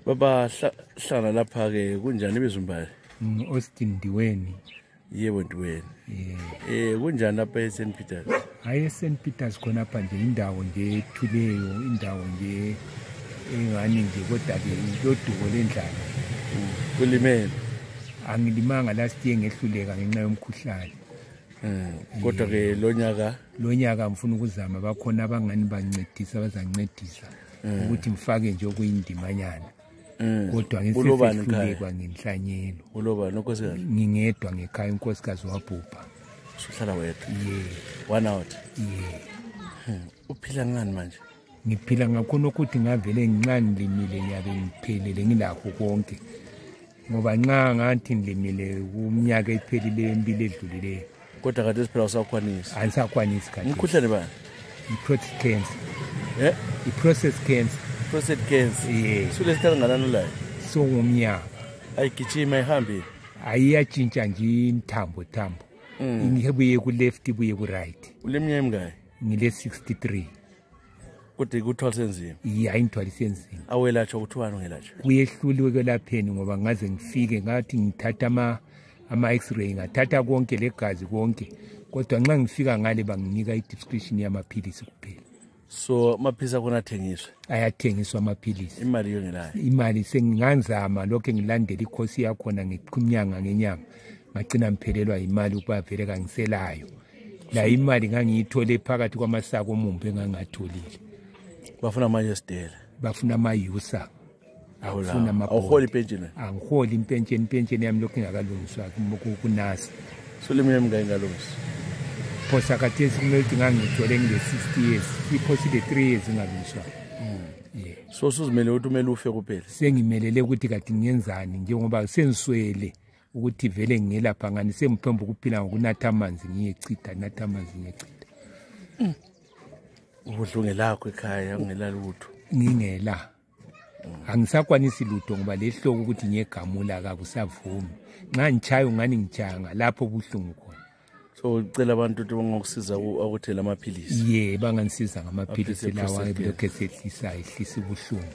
Baba hlala lapha ke kunjani bezumbali? uAustin Ndiweni. Yebo Ndiweni. Kunjani lapha eSt Peters? Hayi eSt Peters khona lapha nje indawo nje ethuleyo, indawo nje engani nje kodwa ke loduko lendlala. Kulimele. Angilimanga last year ngehluleka ngenxa yomkhuhlane. Kodwa ke lo nyaka mfuna ukuzama bakhona abangani bancedisa bazancedisa ukuthi ngifake nje okuyindimanyana. Kodwa ngisehlulekwa ngenhlanyelo. Uloba nonkosikazi? Ngingedwa ngekhaya unkosikazi wabhubha. Uhlala wedwa? Yeah. One out? Yeah. Uphila ngani manje? Ngiphila ngakhona ukuthi ngavele ngincane ngilimile ngiyabe ngiphelele ngilakho konke. Ngoba nxa ngathi ngilimile umnyaka ephelile empilo edlulileyo. Kodwa kade siphela usakwanisa? Anisakwanisi kade. Umkhuhlane bani? I-prostate cancer. I-prostate cancer? Prostate cancer? Yeah. Sulesithatha ngalani ulayo? Songumnyaka. Ayigijima ihambile? Ayiyatshintsha nje inthambo. Ngibuye ku-left ibuye ku-right. Uleminyaka emingaki? Ngile-63. Kodwa ikuthwalise nzima? Hayi ngithwalise nzima. Awelatshwa kuthiwani ungelatshwa? Kuyehluliwe kwelapheni ngoba ngaze ngifike ngathi ngithatha ama-x-ray ngathatha konke legazi konke. Kodwa nxa ngifika ngale banginika i-description yamaphilisi kuphela. So amaphilisi akhona athengiswa? Ayathengiswa amaphilisi. Imali yongelayo? Imali senginganzama lokho ngilandela ikhosi yakhona ngenyanga ngenyanga. Ngagcina ngiphelelwa imali ukuba vele kangiselayo. La imali ngangiyithole phakathi kwamasako omumbe engangatholile. Bafuna manje sidela? Bafuna amayusa. Awufuna amabhodi. Awuholi ipenshini? Angiholi ipenshini yami lokhu ingakalungiswa kunasa. Soleminyaka emingaki ngalungisa? Phosa khathesi kumele ukuthi ngangithole ngile-60 years. Iphosile 3 years ingalungiswa. Yeah. So usuzimele ukuthi umele ufe kuphela? Sengimelele ukuthi kade ngiyenzani njengoba sengiswele ukuthi vele ngelapha ngani sengiphambu ukuphila ngokunatha amanzi ngiyechitha natha amanzi ngiyechitha. Ubudlunge lakho ekhaya ungela lutho? Ngingela. Angisakwanisi lutho ngoba lehloko ukuthi ngiyegamula kakusavumi. Nxa ngichaya ungani ngichanga lapho buhlungu khona. So ucela abantu ukuthi bangakusiza ukuthela amaphilisi? Yeah, bangangisiza ngamaphilisi lawa lokho esehlisa ubuhlungu.